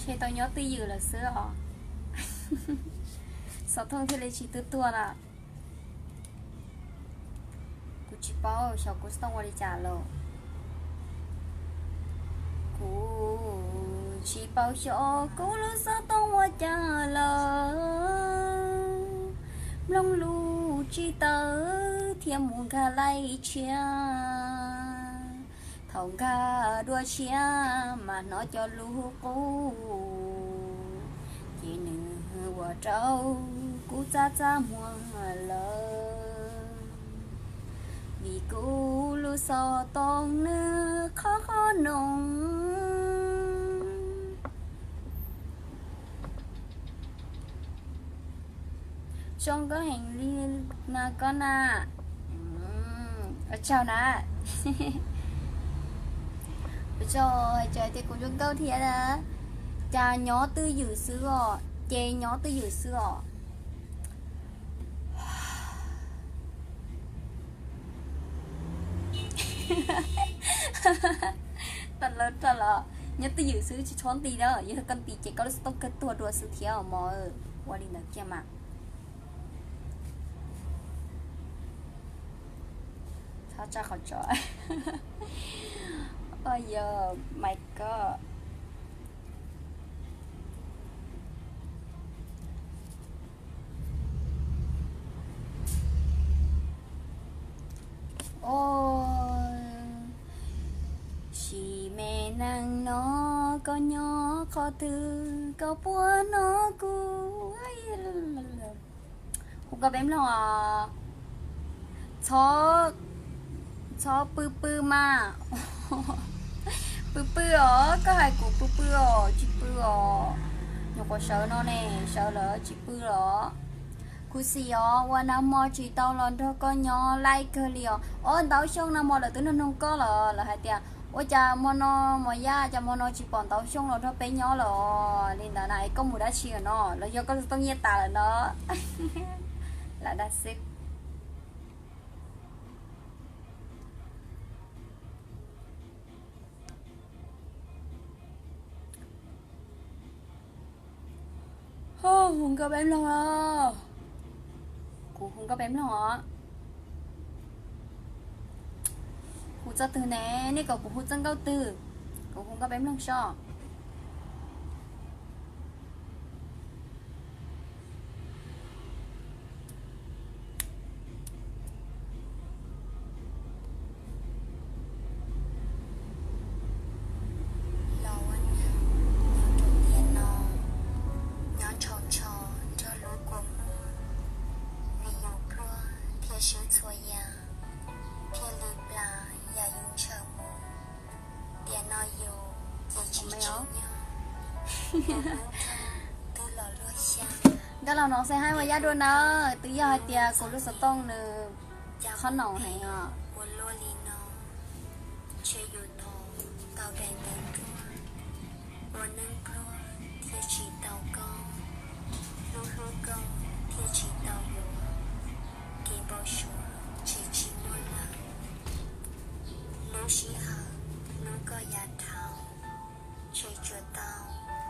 Ces tau nyob twj ywm lawm xwb os. Xov tooj thiaj li tsis tuag tuag na. Kuv tsis paub xyov kuv xov tooj ua li cas lawm. Kuv tsis paub xyov kuv lub xov tooj ua cas lawm. Mloog lus tsis tawm thiab mus nkag laij tshiab. Thaum nkag dua tshiab mas hnov cov lus qub, ces nws ua rau kuv txaj txaj muag lawm, vim kuv lub xov tooj nws qhov qhov noo. Zoo nkauj heev li na koj na. Ua tsaug na. Ua tsaug hais tias kuv zoo nkauj thiab na. Cas nyob twj ywm xwb os, ces nyob twj ywm xwb os. Tag lawm, tag lawm. Nyob twj ywm xwb tsis txhob nti na, yog koj nti ces koj lub xov tooj kawg tuag dua xwb thiab mog. Ua li ntawd kiag mas. Txhob tsa qhov tso. Oj yog, my God. Sim me neej no koj nyob qhov twg, koj puas hnov kuv? Hu nkauj peb mloog os. Txhob, txhob pw pw mas. Pw pw os, koj hais kuv pw pw os, tsis pw os. Nyuam qhuav sawv no ne, sawv lawm tsis pw los. Khuv xim os, ua nag hmo tsis tau los nrog koj nyob laij kawg li os. Ob ntau xyoo nag hmo lawv twb nug noog koj los lawv hais tias ua cas hmo no, Mos Yaj, cas hmo no tsis pom ntau xyoo los nrog peb nyob lawm os. Li ntawd na es koj mus dab tsi lawm no? Los yog koj xov tooj nyiaj tas lawm no? Lam dag xwb. Hu nkauj peb mloog os. Kuv hu nkauj peb mloog os. Hu txoj twg ne? Nej kom kuv hu txoj nkauj twg? Kuv hu nkauj peb mloog soj. Los ua neeg nyob rau tiam no, nyob ntshaus ntsho nrog lub kua muag, vim yus pluag thiaj swb txhua yam, thiaj li plam yam yus ntshaw mus. Tiam no yus ces tsis tsim nyog, yus lub nroog twb los luag xya. Nkauj Laus no xav hais Mos Yaj dua na, twb yog hais tias kuv lub xov tooj nws qhov no heev os. Ua luaj li no, ntshe yus thov tau daim ntawv nruab, ua neej pluag thiaj tsis tau koj, hlub hlub koj thiaj tsis tau yuav, kev npau suav ntshe tsis muaj lawm. Lub sij hawm hnub koj yav dhau, ntshe tsuas tau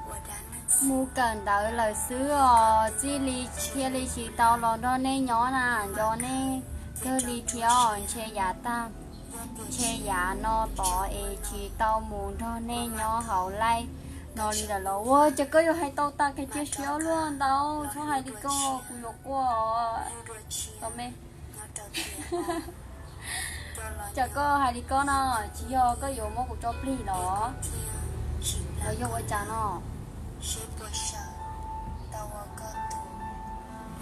ua dab neeg xwb. Mus kawm ntawv lawm xwb os, txij li thiaj li tsis tau los nrog nej nyob na, nco nej kawg li thiab os, ntshe yav tag, ntshe yav no tod es tsis tau mus nrog nej nyob hauv laij no li lawm los. Ua cas koj yuav hais tau tas kev cia siab luaj ntau, txhob hais li koj, kuv yuav quaj os. Tau me, cas koj hais li koj no, tsis yog koj yuav muab kuv tso plig los, los yog ua cas no?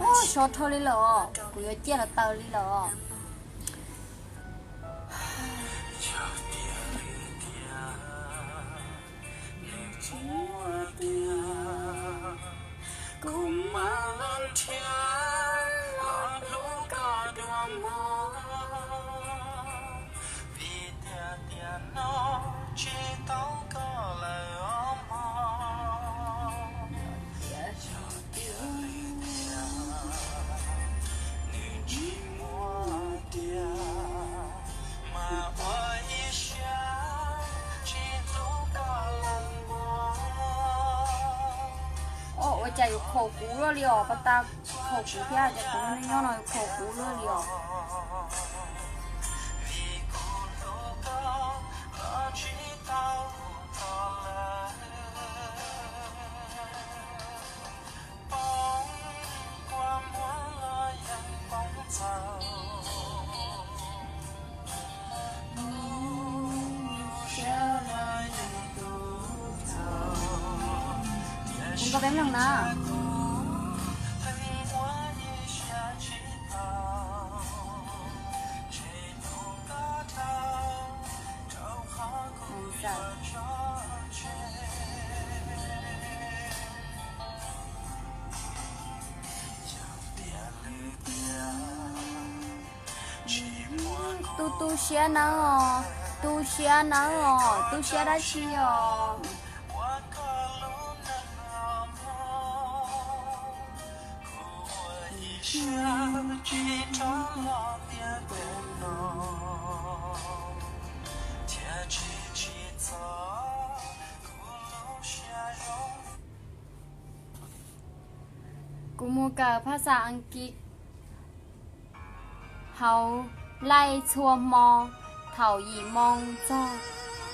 Ua so dhau li lawm os, kuv yuav ciaj los taw li lawm os. Kuv mam los nrhiav los hlub koj dua mog, vim tias tiam no tsis tau koj lawm os mog. Yog tias lwm tiam nws tsis muaj Cas yuav khaum kuv luaj li os, pas tas khaum kuv thiab, cas kuv nyob no yuav khaum kuv luaj li os. Kuv nkaus peb mloog na. Tu tu siab nawb os, tu siab nawb os, tu siab dab tsi os. Kuv mus kawm phaj xaj Askiv hauv laij txhua hmo thaum yim moo txog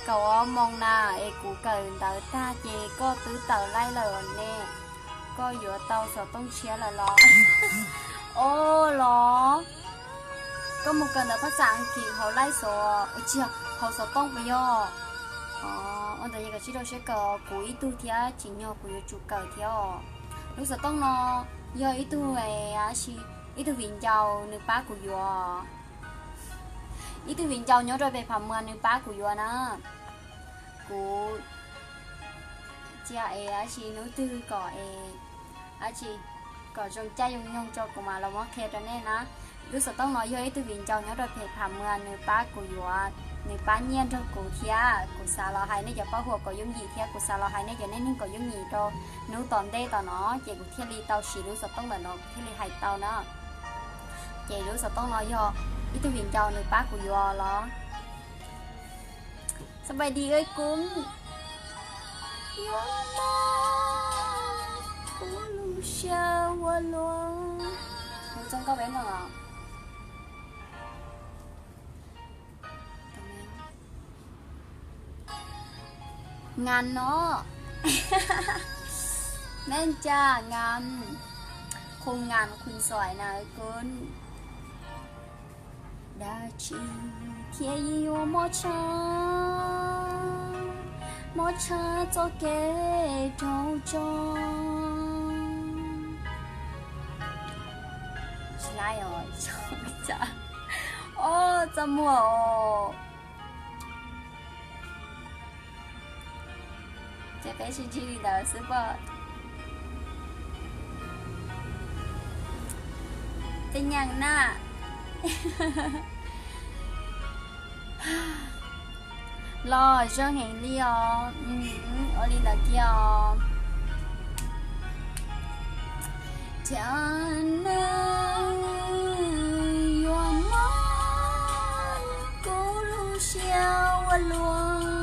kaum ob moo na, es kuv kawm ntawv tag ces koj twb tawm laij lawm ne. Koj yuav tau xov tooj tshiab lawm los? O los, koj mus kawm ntawv phaj xaj Askiv hauv laij xov, tsis, hauv xov tooj puas yog? Ua ntawd yog kom sib rau siab kawm, kuv ib tug thiab tsim nyog kuv yuav tsum kawm thiab os. Lub xov tooj no yog ib tug, ib tug viv ncaus nws pab kuv yuav. Ib tug viv ncaus nyob rau pem Pham Muas nws pab kuv yuav na. Kuv cia es dab tsi hnub twg kom es dab tsi kom zoo caij zoo nyoog tso kuv mam los muab qhia rau nej na. Lub xov tooj no yog ib tug viv ncaus nyob rau pem Pham Muas nws pab kuv yuav, nws pab nyiaj nrog kuv thiab kuv xav los hais nej cov paj huam kom yooj yim thiab kuv xav los hais nej cov neej neeg kom yooj yim rau hnub tom ntej tom no ces kuv thiaj li tau siv lub xov tooj ntawm no kuv thiaj li hais tau na. Ces lub xov tooj no yog ib tug viv ncaus nws pab kuv yuav los. Xab pais dis ua kuv, yuav mob kuv lub siab ua luaj. Mus txog nkauj peb mloog os. Ngan no, neb nca ngan, khu ngan khu xoim na kuv. Dab tsi thiaj yuav mob tshaj, mob tshaj txoj kev raug tso. Tsis laib os, txaj muag os. Ces peb sib ntsib li ntawd xwb pob. Tej nyeem na. Los zoo heev li os. Ua li ntawd kiag os. Cas nws yuav mob kuv lub siab ua luaj.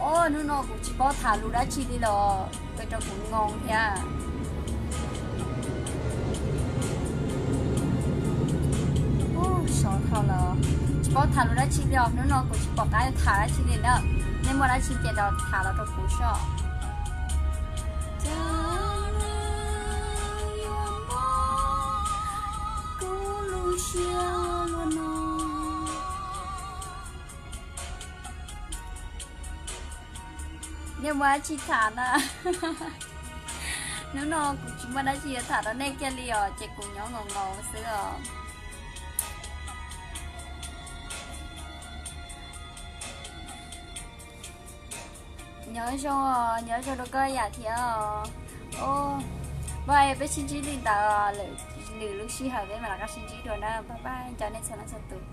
Os, hnub no kuv tsis paub tham lus dab tsi li los ua rau kuv ngoo thiab. Ub, sov dhau lawm, tsis paub tham lus dab tsi li os, hnub no kuv tsis pom qab tham dab tsi li na. Nej muaj dab tsi ces los tham los rau kuv soj. Kuv lub siab luaj no. Nej muaj dab tsi tham na? Hnub no kuv tsis muaj dab tsi yuav tham rau nej kiag li os, ces kuv nyob ngoo ngoo xwb os. Nyob zoo, nyob zoo rau koj ib yam thiab os. Os, peb sib ntsib li ntawd, lwm lub sij hawm peb mam rov qab sib ntsib dua na. Pab pab nco nej txhua leej txhua tus.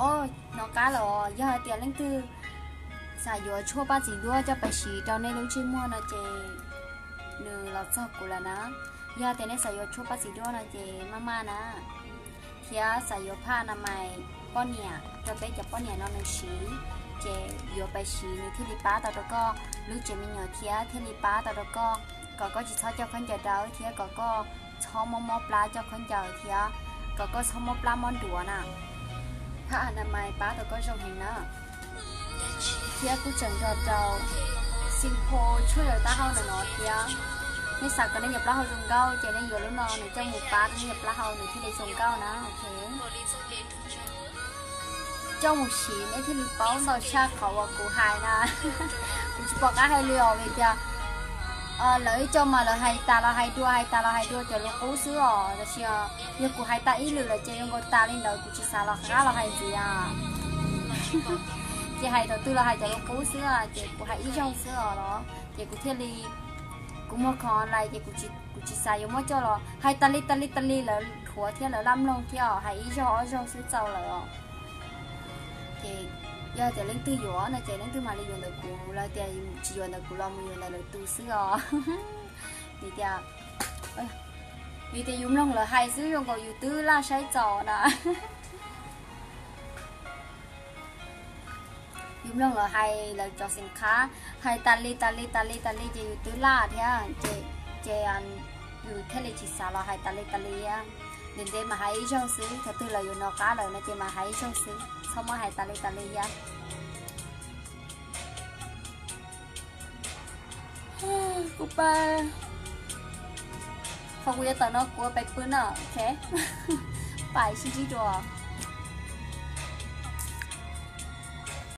Os, hnov qab los yog hais tias leej twg xav yuav tshuaj paj txiv duab coj pais siv rau nej lub ntsej muag no ces nws los txog kuv lawm na. Yog tias nej xav yuav tshuaj paj txiv duab no ces maj maj na, thiab xav yuav phaj na mais poj niam, rau peb cov poj niam no nws siv, ces yuav pab siv nws thiaj li pab tau rau koj lub tsev me nyuam thiab thiaj li pab tau rau koj, kom koj tsis txhob coj khaub ncaws dawb thiab kom koj txhob mob mob plab coj khaub ncaws thiab kom koj txhob mob plab mob nruav na. Phab anamais pab tau koj zoo heev na. Thiab kuj tseem nrog rau Xinpho tshuaj yaws taub hau ntawm no thiab. Nej xav kom nej cov plaub hau zoo nkauj ces nej yuav lub no nws coj mus pab nej cov plaub hau nws thiaj li zoo nkauj na, ok. Coj mus siv nej thiaj li paub ntau tshaj qhov uas kuv hais na. Kuv tsis pom qab hais li os vim tias lawv ib co mas lawv hais tas los hais dua, hais tas los hais dua cov lus qub xwb os. Tab sis yog kuv hais tag ib lwm lawm ces zoo nkaus tas li ntawd kuv tsis xav los qab los hais ntxiv. Ces hais thaum twg los hais cov lus qub xwb ces kuv hais ib zaug xwb os los ces kuv thiaj li, kuv muag khoom online ces kuv tsis xav yuav muab coj los hais tas li tas li tas li lawv dhuav thiab lawv laj mloog thiab os, hais ib zaug ob zaug xwb txaus lawm os. Ces yog tias leej twg yuav no ces leej twg mam li yuav ntawm kuv, los tias tsis yuav ntawm kuv los mus yuav ntawm lwm tus xwb os. Vim tias, vim tias yus mloog lawv hais xwb zoo nkaus yus twb laj saib txaus na. Yus mloog lawv hais lawv cov xeem qhab hais tas li tas li tas li tas li ces yus twb laj thiab ces, ces yus thiaj li tsis xav los hais tas li tas li. Ntev ntev mas hais ib zaug xwb, thaum twg lawv yuav nov qab lawm no ces mas hais ib zaug xwb, txhob muab hais tas li tas li thiab. Kuv pais, qhov kuv yuav tawm no kuv pais pw na, ok. Pais sib ntsib dua.